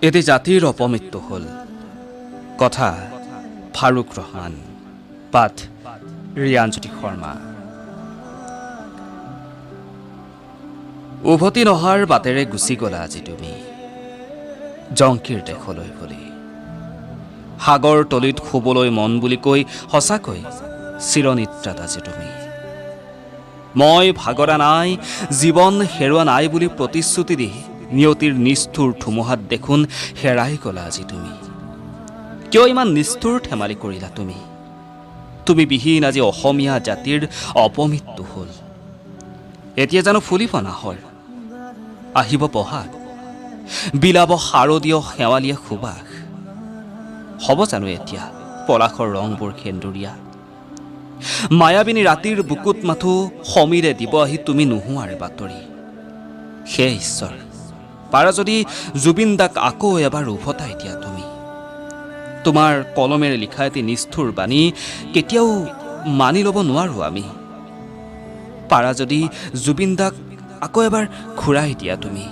এটি জাতিৰ অপমৃত্যু হ'ল। কথা ফাৰুক ৰহমান, পাঠ ৰিয়ানজ্যোতি শৰ্মা। উভতি নহাৰ বাটেৰে গুচি গ'লা আজি তুমি জংকীৰ দেশলৈ বুলি। সাগৰ তলিত শুবলৈ মন বুলি কৈ সঁচাকৈ চিৰনিদ্ৰাত আজি তুমি। মই ভাগৰা নাই, জীৱন হেৰুৱা নাই বুলি প্ৰতিশ্ৰুতি দি নিয়তিৰ নিষ্ঠুৰ ধুমুহাত দেখোন হেৰাই গ'লা আজি তুমি। কিয় ইমান নিষ্ঠুৰ ধেমালি কৰিলা তুমি? তুমি বিহীন আজি অসমীয়া জাতিৰ অপমৃত্যু হ'ল। এতিয়া জানো ফুলিব নাহৰ, আহিব বহাগ, বিলাব শাৰদীয় শেৱালীয়ে সুবাস। হ'ব জানো এতিয়া পলাশৰ ৰংবোৰ সেন্দুৰীয়া? মায়াবিনী ৰাতিৰ বুকুত মাথো সমীৰে দিব আহি তুমি নোহোৱাৰ বাতৰি। হে ঈশ্বৰ, পাৰা যদি জুবিন দাক আকৌ এবাৰ উভতাই দিয়া তুমি। তোমাৰ কলমেৰে লিখা এটি নিষ্ঠুৰ বাণী কেতিয়াও মানি ল'ব নোৱাৰোঁ আমি। পাৰা যদি জুবিন দাক আকৌ এবাৰ ঘূৰাই দিয়া তুমি।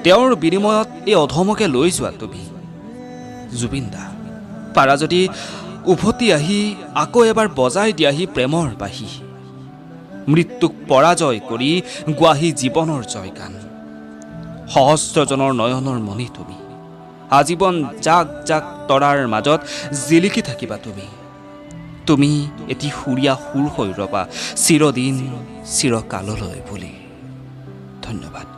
তেওঁৰ বিনিময়ত এই অধমকে লৈ যোৱা তুমি। জুবিন দা, পাৰা যদি উভতি আহি আকৌ এবাৰ বজাই দিয়াহি প্ৰেমৰ বাঁহী। মৃত্যুক পৰাজয় কৰি গোৱাহি জীৱনৰ জয়গান। সহস্ৰজনৰ নয়নৰ মণি তুমি। আজীৱন জাক জাক তৰাৰ মাজত জিলিকি থাকিবা তুমি। তুমি এটি সুৰীয়া সুৰ হৈ ৰবা চিৰদিন চিৰকাললৈ বুলি। ধন্যবাদ।